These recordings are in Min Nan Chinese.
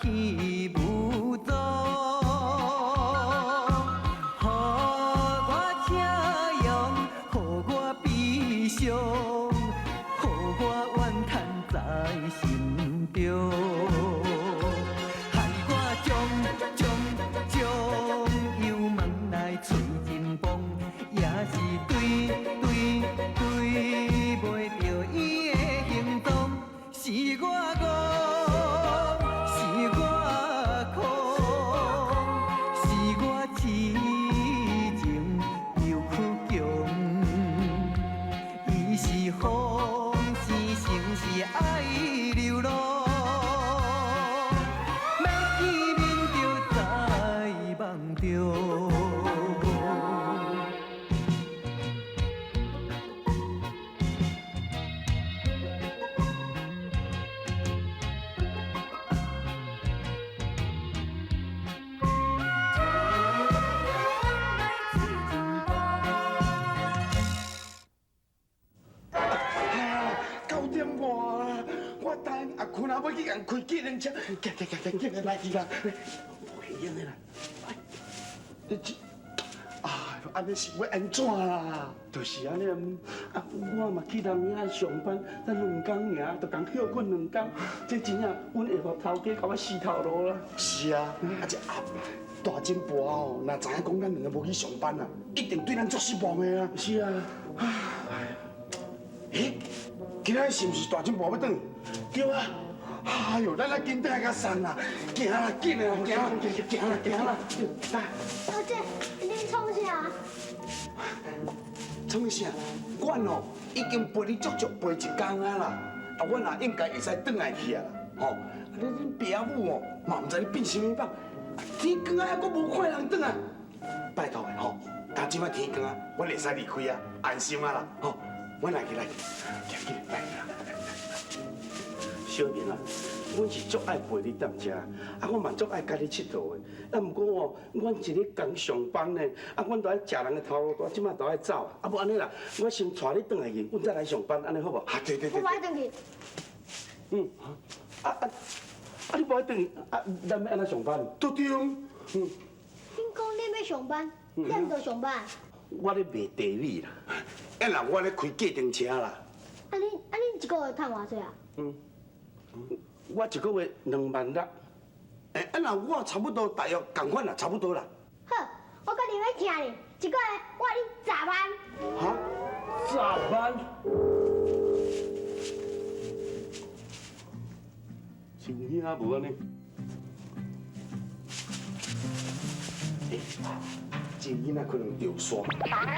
去無踪，予我車用，予我悲傷，予我怨嘆在心中，害我將將將油門來催真磅，也是對對對袂著伊的行蹤，是我戇，是我空，是我痴情又倔強。伊是風，是情是愛流浪，欲見面就在夢中。 9點外啦，我等阿坤啊，欲去共開計程車，行行行行，來去啦，無閒的啦。你這，啊，按呢是欲按怎啦？就是按呢，啊，我嘛去人遐上班，才兩工爾，就共歇睏兩工，這真正阮下晝頭家共我死頭路啦。是啊，啊這阿大金婆哦，若知影講咱兩个無去上班啊，一定對咱足失望的啊。是啊。欸，今仔日是毋是大金婆欲轉來？對啊。哎喲，咱來緊轉來共送啦，行啦，緊啦，行啦，行啦，行啦，來。小姐，你創啥？創啥？阮哦已經陪你足足陪一工啊啦，啊，阮也應該會使轉來去啊啦，吼！啊，你恁爸母哦嘛毋知你變啥物夢，天光啊，猶閣無看人轉來，拜託的吼，但這擺天光啊，阮會使離開啊，安心啊啦，吼！阮來去來去，行緊來來。小明啊，阮是足愛陪你踮遮，啊，我嘛足愛佮你𨑨迌的。啊，毋過哦，阮一日工上班呢，啊，阮都愛食人的頭路，這擺都愛走。啊，無按呢啦，我先帶你轉來去，阮再來上班，按呢好無？啊，對對對。我無愛轉去。嗯，啊啊啊！你無愛轉去，啊，咱欲按怎上班？對對。嗯。恁講恁欲上班，你毋著上班？我咧賣茶米啦，啊，若我咧開計程車啦。啊恁啊恁一個月趁偌濟啊？嗯。我一個月2萬6。欸，啊若我差不多大約仝款啦，差不多啦。好，我閣入來聽你，一個月我予你十萬。哈？十萬？是有影無按呢？欸，這囡仔可能著沙，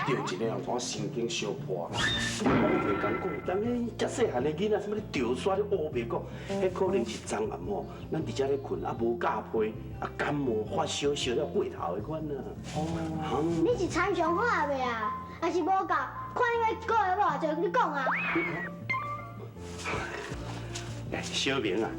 著一个人怎神經相破。我袂共講，當彼遮細漢的囡仔，啥物咧著沙咧烏白講，彼可能是昨暗吼，咱佇遮咧睏，啊無蓋被，啊感冒發燒燒了過頭的款啊。哦。你是參詳好啊袂啊？還是無夠？看你欲一個月偌濟，你講啊。欸，小明啊，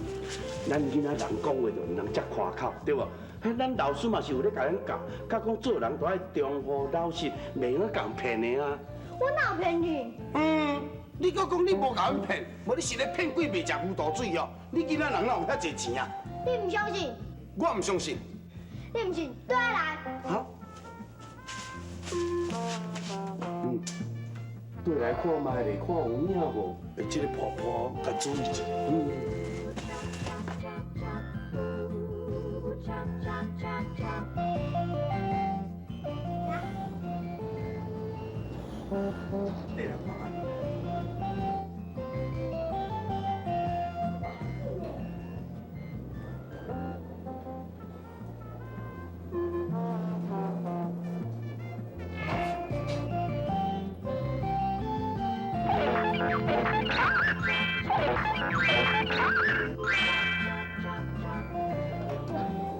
咱囡仔人講話就毋通遮誇口，對無？彼咱老師嘛是有咧共咱教，教講做人都愛忠厚老實，袂用共騙的啊。我哪有騙你？嗯，你閣講你無共阮騙，無你是咧騙鬼賣食牛肚水哦？你囡仔人哪有遐濟錢啊？你毋相信？我毋相信。你毋信，對來。哈？嗯，對來看覓咧，看有影無？欸，這个婆婆較注意一下。嗯。對來看覓。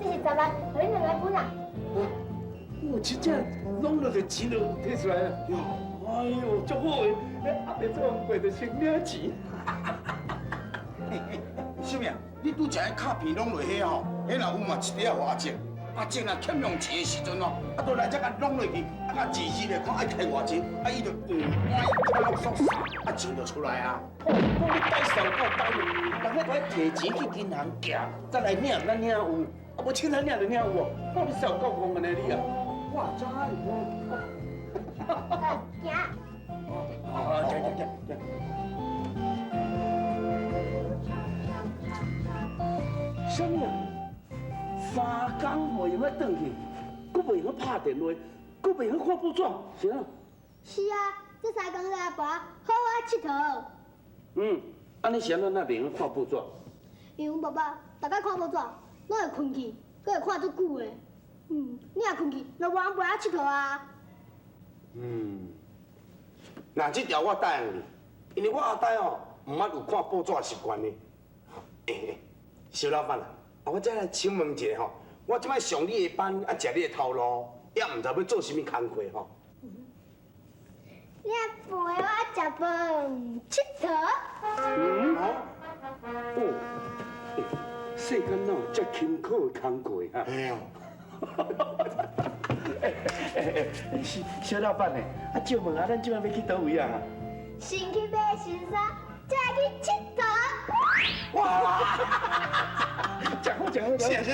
這是10萬，予恁兩个分啊。哦，真正攏落個錢就提出來了。哎喲，足好的，阿伯做工過就先領錢。小明，你拄才彼卡片攏落彼吼，彼若有嘛一塊仔予阿叔。啊，啊，这若欠用钱的时阵哦，啊，就来遮共弄落去，啊，共自己咧看爱开偌济，啊，伊就换看落缩啊，钱就出来啊。哦，讲你呆上够呆的，人咧都爱提钱去银行寄，再来领，咱领有，啊，无凊彩领就领有哦。我你受够戆的呢你啊！我知，行。哦，行行行行。啥物啊？三工袂用得转去，阁袂用得拍电话，阁袂用得看报纸，是啊？是啊，这三工咧阿爸好好𨑨迌。嗯，按呢是按怎哪袂用得看报纸？因为阮爸爸逐摆看报纸，拢会困去，阁会看足久的。嗯，你若困去，就无人陪我𨑨迌啊。嗯，那这条我答应你，因为我阿呆吼，毋捌有看报纸的习惯呢。欸，小老板啊，我再来请问一下吼，我这摆上你的班，啊，食你的头路，也毋知欲做啥物工课吼。你陪我食饭、𨑨迌。嗯？哦，世间哪有这勤苦的工课啊？嘿哦。欸欸欸，小小老板呢？啊，借问下，咱这摆欲去佗位啊？先去买新衫，再去𨑨迌。哇！食好食好，是是，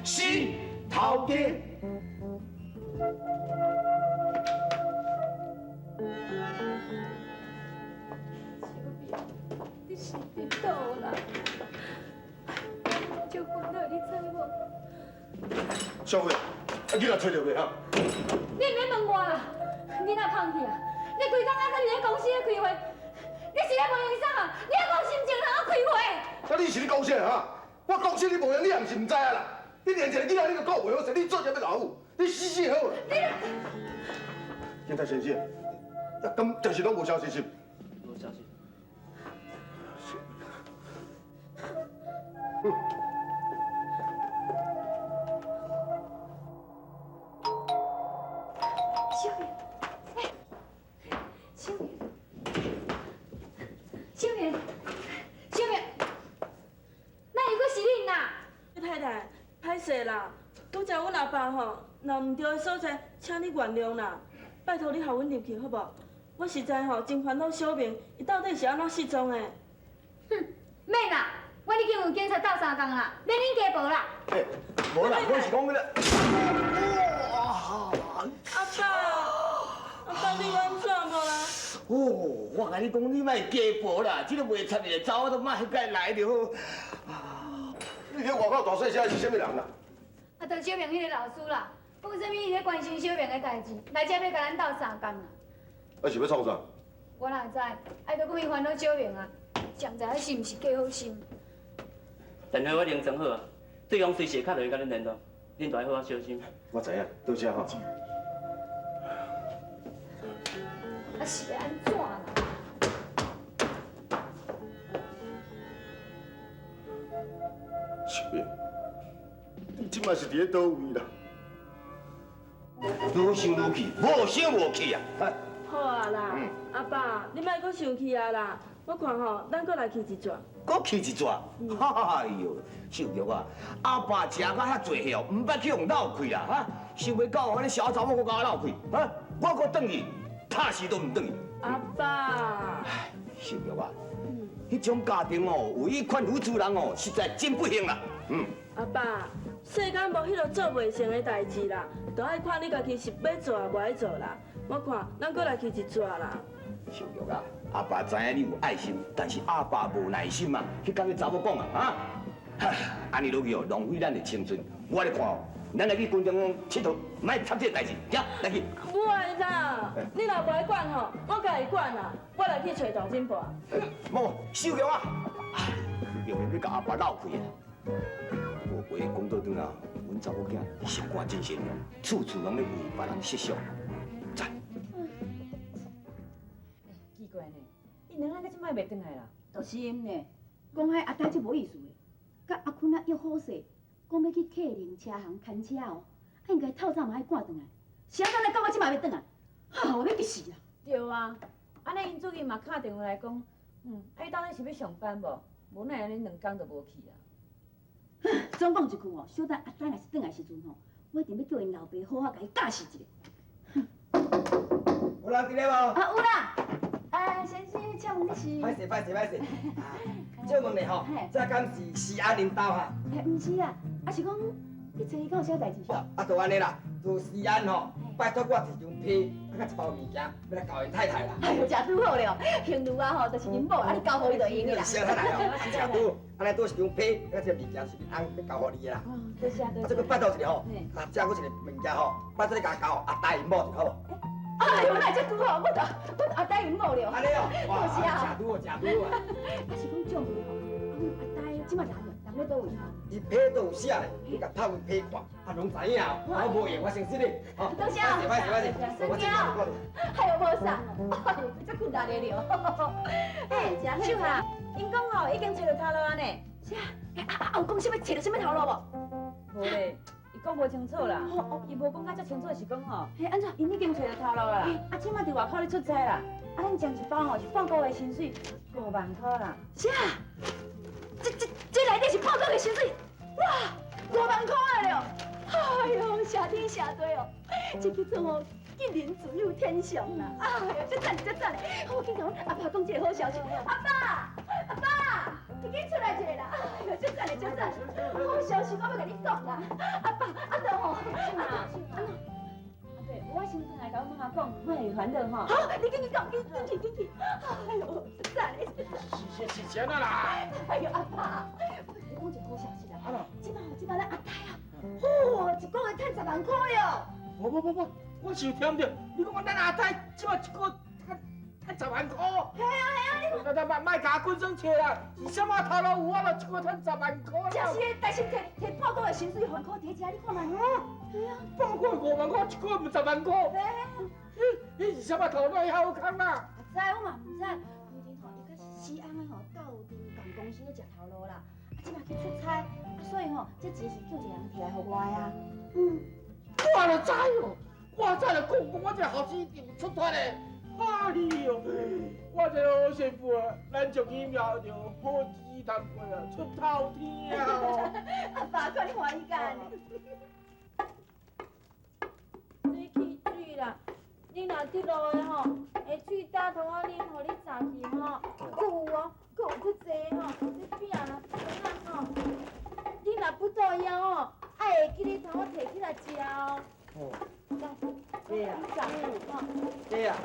新头家。小明，你是伫佗啦？足烦恼，你知无？小慧，啊，你若揣著未哈？你毋免问我啦，你哪空去啊？你规工仔搁伫咧公司咧开会，你是咧无闲啥啊？你还无心情通开会？啊，你是咧讲啥哈？我讲啥你无闲，你也毋是毋知啊啦。你连一个囡仔你都顾袂好势，你做啥物老母？你死死好啦！警察先生，啊，敢暂时拢无消息是？无消息。小明，哎，小明，小明，小明，哪又阁是恁啦？太太，歹势啦，拄才阮阿爸吼，若毋对的所在，请你原谅啦。拜托你予阮入去好无？我实在吼真烦恼小明，伊到底是按怎失踪的？哼，免啦，我已经有警察斗相共啦，免恁加报啦。欸，无啦，我是讲彼个。哇！阿爸，阿爸，你安怎无啦？哦，我共你讲，你莫加报啦，这个袂插的查某都莫佮来就好。你伫外口大细声是啥物人啦？啊，就小明彼个老师啦，讲啥物伊咧关心小明的代志，来遮欲共咱斗相共啦。啊，是欲创啥？我哪会知？啊，阁讲伊烦恼小明啊，谁知影是毋是假好心？电话我已经装好啊，对方随时会敲落去共恁联络，恁著爱好好小心。我知影，多谢哈。啊，是欲按怎啦？小明，你这摆是伫咧佗位啦？愈想愈气，无想无气啊！好啊啦，阿爸，你莫阁生气啊啦！我看吼，咱阁来去一逝。阁去一逝？哎哟，秀玉啊，阿爸食到遐济哦，毋捌去予闹开啦哈！想袂到彼个小查某阁共我闹开，哈！我阁转去，拍死都毋转去。阿爸，秀玉啊，彼种家庭哦，有彼款女主人哦，实在真不幸啦。嗯。阿爸，世间无彼个做袂成的代志啦，就爱看你家己是欲做抑无爱做啦。我看咱阁来去一逝啦。秀玉啊，阿爸知影你有爱心，但是阿爸无耐心啊。彼工彼查某讲啊，哈，按呢落去哦，浪费咱的青春。我咧看哦，咱来去军中𨑨迌，莫插这个代志，行，来去。无爱啦，你若无爱管吼，我家己管啦。我来去揣大金婆。无，秀玉啊，明明欲共阿爸闹开啊。无话讲倒转啊，阮查某囝习惯真善良，处处拢咧为别人设想。赞。奇怪呢，𪜶两个到这摆袂转来啦？就是𪜶呢，讲彼阿呆足无意思的，佮阿坤仔约好势，讲欲去客运车行牵车哦，啊应该透早嘛爱赶转来，是按怎来到我这摆袂转来？哈，我欲激死啦！对啊，按呢𪜶主任嘛敲电话来讲，啊伊到底是欲上班无？无哪会按呢两工就无去啊？总讲一句哦，小等阿呆若是转来时阵吼，我一定欲叫𪜶老爸好好共伊教示一下。有人佇咧無？啊，有啦。啊，先生，請問你是？歹勢歹勢歹勢，借問你吼，這敢是思安𪜶兜哈？欸，毋是啦，啊是講你揣伊敢有啥代誌？啊，就按呢啦，就思安吼，拜託我提張批，啊，佮一包物件，欲來交𪜶太太啦。哎喲，誠拄好了，幸女啊吼，就是𪜶某，啊你交予伊就會用的啦。小太太哦，誠拄，按呢拄一張批，佮這個物件是恁翁欲交予你的啦。哦，多謝多謝。啊，這個拜託一下吼，啊，這閣一個物件吼，拜託你共我交阿呆𪜶某一下好無？哎喲，哪會遮拄好？我就我就阿呆𪜶某了。按呢哦，多謝誠拄好，誠拄好啊。啊是講借問吼，啊阮阿呆這馬人人咧佗位？伊批都有寫咧，你共拍開批看，啊，攏知影哦。我無閒，我先失禮。多謝。歹勢歹勢，我先過。哎喲，無啥，哎喲，遮困難的了。欸，秀霞，𪜶講吼已經揣著頭路啊呢。啥？啊啊，有講啥物揣著啥物頭路無？無咧，伊講無清楚啦。伊無講甲遮清楚，是講吼，嘿，按怎？𪜶已經揣著頭路啦。啊，這馬佇外口咧出差啦。啊，恁前一包吼是半個月薪水5萬箍啦。啥？這內底是半個月薪水，哇，5萬箍啊了！哎喲，謝天謝地哦，這叫做吼吉人自有天相啦！哎喲，這讚這讚！我緊共阮阿爸講這個好消息，阿爸，阿爸，你緊出來一下啦！哎喲，這讚的這讚！好消息我欲共你講啦，阿爸，阿豆吼，阿爸，我先轉來共阮媽媽講，莫會煩惱吼。好，你緊去講，緊緊去緊去。哎喲，這讚的！是是按怎啦？哎喲，阿爸，我共你講一個好消息啦！這擺吼，這擺咱阿呆啊，哦，一個月趁10萬箍喲！無無無無，我想聽著，你講咱阿呆這擺一個月趁10萬箍？係啊係啊，你講。那那莫共阿軍生揣啦，是啥物頭路有法度一個月趁10萬箍？就是的，但是提提半個月薪水還箍佇遮，你看覓？係啊，半個月5萬箍，一個月毋10萬箍？嘿啊。彼是啥物頭路遐好康啦？知我嘛毋知，最近吼，伊佮思安的吼鬥陣仝公司咧食頭路啦，啊，這擺去出差，啊，所以吼，這錢是叫一個人提來予我的啊。嗯。我就知哦，我早就講講，我這個後生一定出脫的。哎喲，我這個好媳婦啊，咱終於瞄著好日子通過啊，出頭天啊！阿爸，看你歡喜甲按呢。水去水啦，你若佇路的吼，會喙焦通我啉，予你炸去吼。閣有哦，閣有較濟吼，這餅啦、腸仔吼，你若不肚枵吼，愛會記你通我提起來食哦。哦。來，對啊。對啊。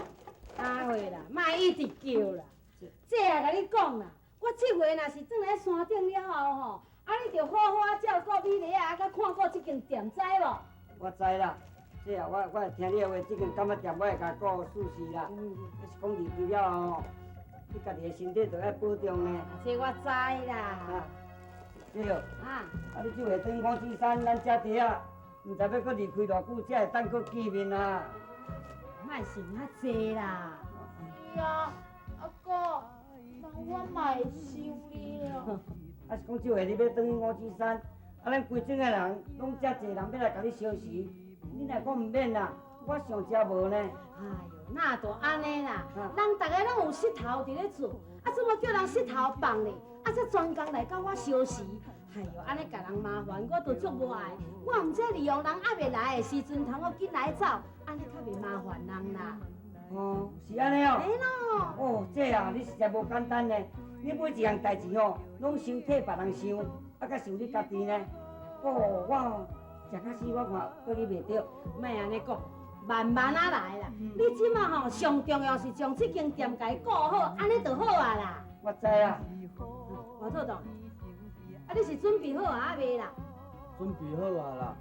阿慧啦，莫一直叫啦。這也共你講啦，我這回若是轉來山頂了後吼，啊，你著好好仔照顧美麗仔，佮看顧這間店，知無？我知啦，這啊，我會聽你的話，這間柑仔店我會共顧事事啦。啊是講離開了後吼，你家己的身體著愛保重呢。這我知啦。啊，對。啊。啊，你這回轉五指山，咱遮佇遐，毋知欲閣離開偌久，才會當閣見面啊。莫想遐濟啦。是啊，阿哥，那我嘛會想你哦。啊是講這回你欲轉去五指山，啊咱規庄的人攏遮濟人欲來共你相辭，你若講毋免啦，我想遮無呢。哎喲，哪就按呢啦？人逐个攏有膝頭佇咧做，啊怎麼叫人膝頭放咧？啊才專工來共我相辭，哎喲，按呢共人麻煩，我都足無愛。我毋知利用人猶未來的時陣，通我緊來走，按呢較袂麻煩人啦。哦，是按呢哦。嘿咯。哦，這啊，你實在無簡單呢。你每一項代誌吼，攏先替別人想，啊，閣想你家己呢。哦，我食較死，我看對你袂著。莫按呢講，慢慢仔來啦。你這馬吼上重要是將這間店共伊顧好，按呢就好啊啦。我知啊。吳做董，啊你是準備好啊未啦？準備好啊啦，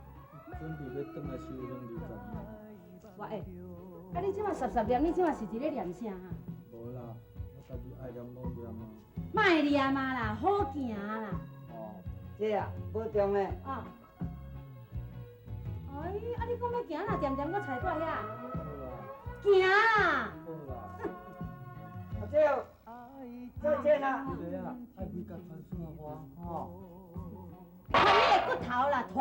準備欲轉來修行20年。我欸，啊你這馬十十念，你這馬是佇咧念啥啊？無啦，我家己愛念攏念啊。莫念啊啦，好行啦。哦，這啊，保重咧。啊。哎，啊你講欲行，若恬恬閣揣過遐。行啊！好啦。阿姐，再見啦。對啊，愛回家傳線花吼。團你的骨頭啦，團，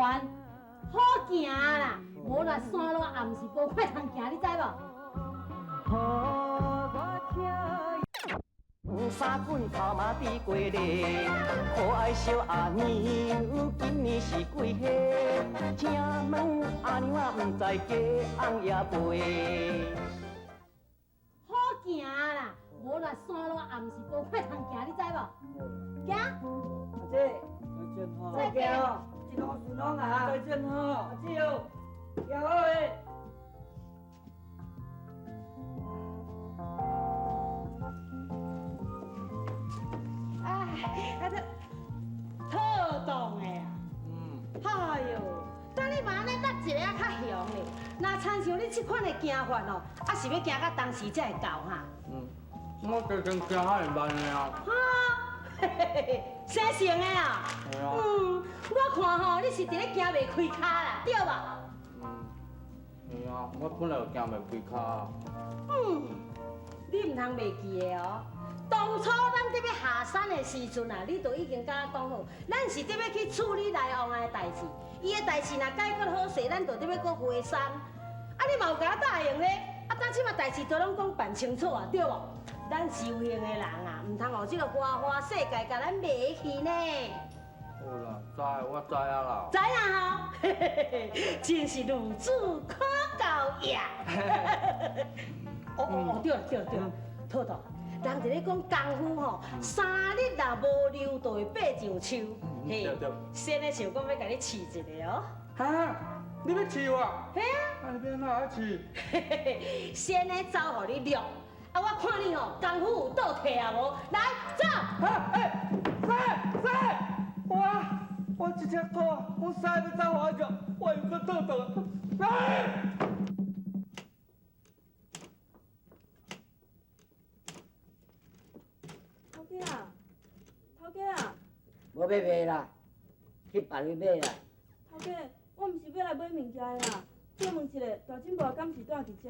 好行啦，無啦山路也毋是無快通行，你知無？穿衫棍头毛滴过咧，可爱小阿娘今年是几岁？请问阿娘啊，毋知嫁翁也袂？好行啦，无啦山路也毋是无快通行，你知无？行。阿姐，再见哈。再见哦，一路顺风啊！再见哈。阿姊哦，行好的。哎，啊这套动的啊！哎哟，等你嘛按呢搭一个啊较雄咧，若亲像你这款的行法哦，啊是欲行到当时才会到哈？嗯，我最近行较会慢的啊。哈，嘿嘿嘿，生性的啊。系啊。嗯，我看吼，你是伫咧行袂开跤啦，对无？嗯，是啊，我本来就行袂开跤啊。嗯，你毋通袂记得哦。当初咱伫欲下山的时阵啊，你就已经共我讲好，咱是伫欲去处理来往的代志。伊的代志若解决好势，咱就伫欲阁回山。啊，你嘛有共我答应咧。啊，当这马代志都拢讲办清楚啊，对无？咱修行的人啊，毋通予这个花花世界共咱迷去呢。好啦，知我知啊啦。知影吼，嘿嘿嘿，真是孺子可教也。哦哦哦，对了对了对了，兔兔。人伫咧讲功夫吼，三日若无溜，就会爬上树。嘿，先咧想讲欲共你试一下哦。哈？你欲试我？嘿啊。啊，你欲按怎试？嘿嘿嘿，先咧走予你掠，啊，我看你吼功夫有倒退啊无？来，走。啊，欸，师师，我这只兔，我师欲走予我掠，我又阁倒转来。头家啊，头家啊，无欲卖啦，去别位买啦。头家，我毋是欲来买物件的啦，借问一下，大金婆敢是住伫遮？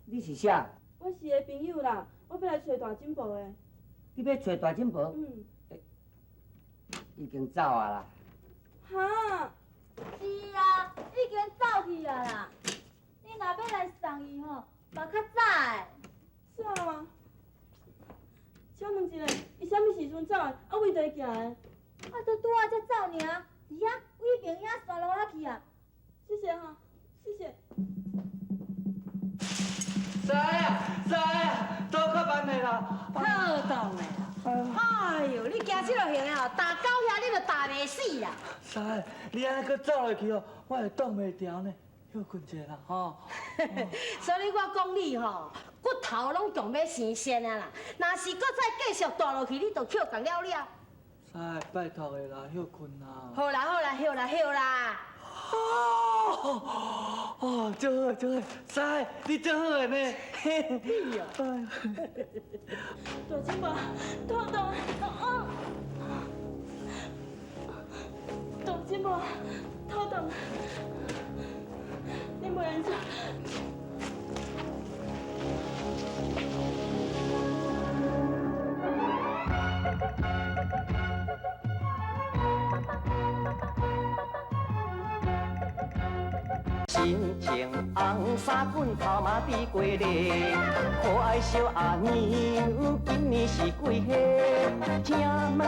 你是啥？我是伊的朋友啦，我欲来揣大金婆的。你欲揣大金婆？嗯。已经走啊啦。哈？是啊，已经走去啊啦。你若欲来送伊吼，嘛较早的。是啊。请问一下，伊啥物时阵走的？啊，为佗行的？啊，都拄仔才走尔，伫遐伟平遐山路仔去啊。谢谢哈，谢谢。师啊，师啊，走较慢的啦。好动的。哎呦，你行这落型的吼，踏狗遐你就踏袂死啦。师，你按呢阁走落去哦，我会挡袂牢呢。歇睏一下啦，吼。所以我讲你吼，骨头拢强欲生鲜啊啦。若是阁再继续蹛落去，你就捡共了了。师，拜托的啦，歇睏啦。好啦好啦，歇啦歇啦。哦哦，足好足好，师，你足好的呢。你哦。大金婆，痛痛啊！大金婆，痛痛。你袂用走。身穿红衫裙，头毛滴过咧，可爱小阿娘，今年是几岁？请问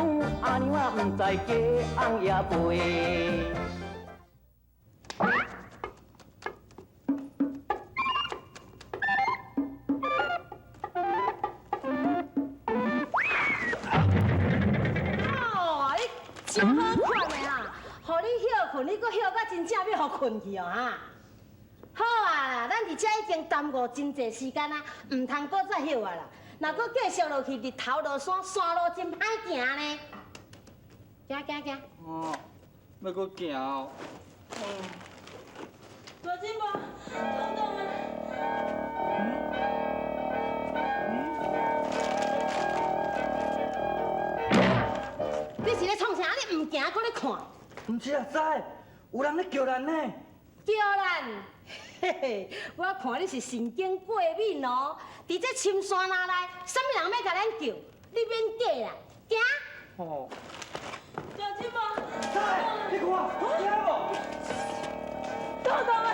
阿娘啊，毋知嫁翁也袂？哦，你真好看的啦，予你歇睏，你阁歇到真正欲予睏去哦哈！好啊，咱伫遮已经耽误真济时间啊，毋通阁再歇啊啦。若阁继续落去，日头落山，山路真歹行呢。行行行。哦，欲阁行哦。大金婆，痛痛啊！你是咧创啥？你毋行，阁咧看？毋是啊，师，有人咧叫咱呢。叫咱？嘿嘿，我看你是神经过敏哦。伫这深山林内，啥物人欲共咱叫？你免假啦，行。哦。大金婆，师，你看，听无？痛痛啊！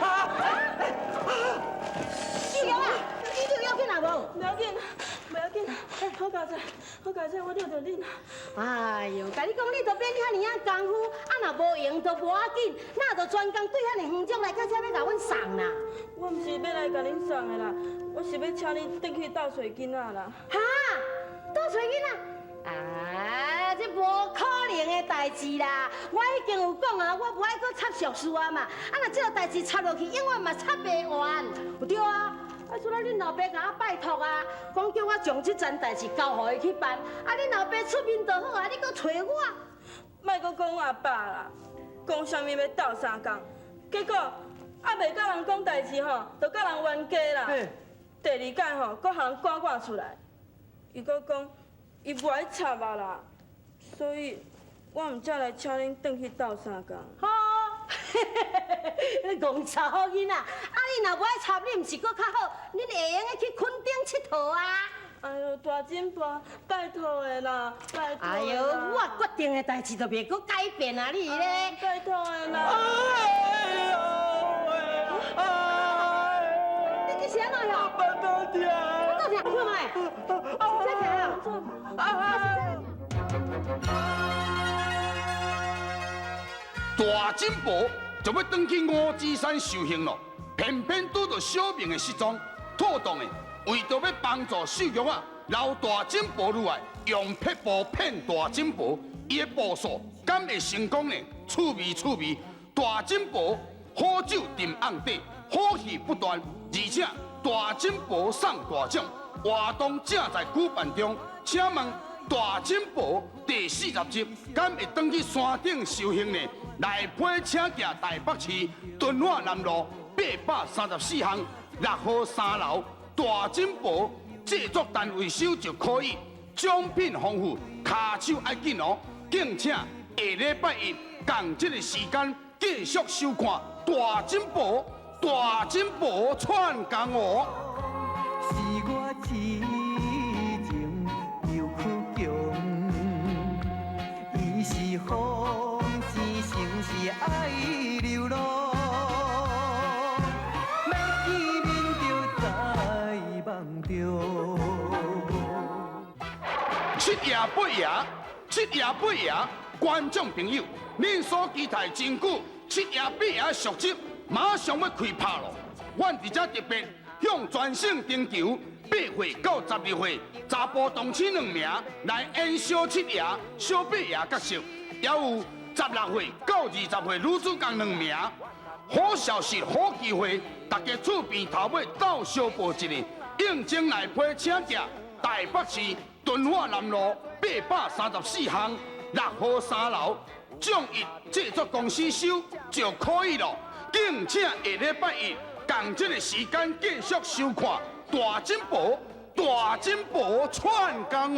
医疗啊，医疗要紧啊无？不要紧，好佳哉，好佳哉，我掠著恁啊！哎哟，共你講，你著免遐爾仔功夫，啊若無閒就無要緊，哪著專工對遐爾遠足來到遮欲共阮送啦？我毋是欲來共恁送的啦，我是欲請恁轉去鬥揣囡仔啦。哈？鬥揣囡仔？啊，這無可能的代誌啦！我已經有講啊，我無愛閣插俗事啊嘛。啊，若這個代誌插落去，永遠嘛插袂完。對啊。啊，所以恁老爸共我拜託啊，講叫我將這層代誌交予伊去辦。啊，恁老爸出面就好啊，你閣揣我？莫閣講阮阿爸啦，講啥物欲鬥相共，結果猶未佮人講代誌吼，就佮人冤家啦。第二擺吼，閣予人趕趕出來，伊閣講伊無愛插啊啦，所以我毋才來請恁轉去鬥相共。好。你戇查某囡仔，啊你若無愛插，你毋是閣較好？恁會用得去墾丁𨑨迌啊！哎喲，大金婆，拜託的啦，拜託。哎喲，我決定的代誌就袂閣改變啊！你咧？拜託的啦。哎喲喂！哎！你這是按怎樣？腹肚疼。腹肚疼，看覓？這疼啊！大金婆就欲轉去五指山修行咯，偏偏拄著小明的失蹤，妥當的為著欲幫助秀玉仔，留大金婆落來，用撇步騙大金婆，伊的步數敢會成功呢？趣味趣味，大金婆好酒沉甕底，好戲不斷，而且大金婆送大獎，活動正在舉辦中，請問大金婆第40集敢會轉去山頂修行呢？內批請徛台北市敦化南路834巷6號3樓大金婆製作單位收就可以，獎品豐富，跤手愛緊哦，敬請下禮拜一仝這個時間繼續收看大金婆大金婆串江湖。是我癡情又倔強，伊是風，是情是愛流浪，欲見面就在夢中。七爺八爺，七爺八爺，觀眾朋友，恁所期待真久七爺八爺續集馬上欲開拍囉！阮佇遮特別向全省徵求8歲到12歲查埔同親兩名來演小七爺、小八爺角色，也有16歲到20歲女主角兩名。好消息，好機會，大家厝邊頭尾鬥相報一下，應徵內批請寄台北市敦化南路834巷6號3樓眾益製作公司收就可以了。敬請下禮拜一仝這個時間繼續收看《大金婆大金婆串江湖》。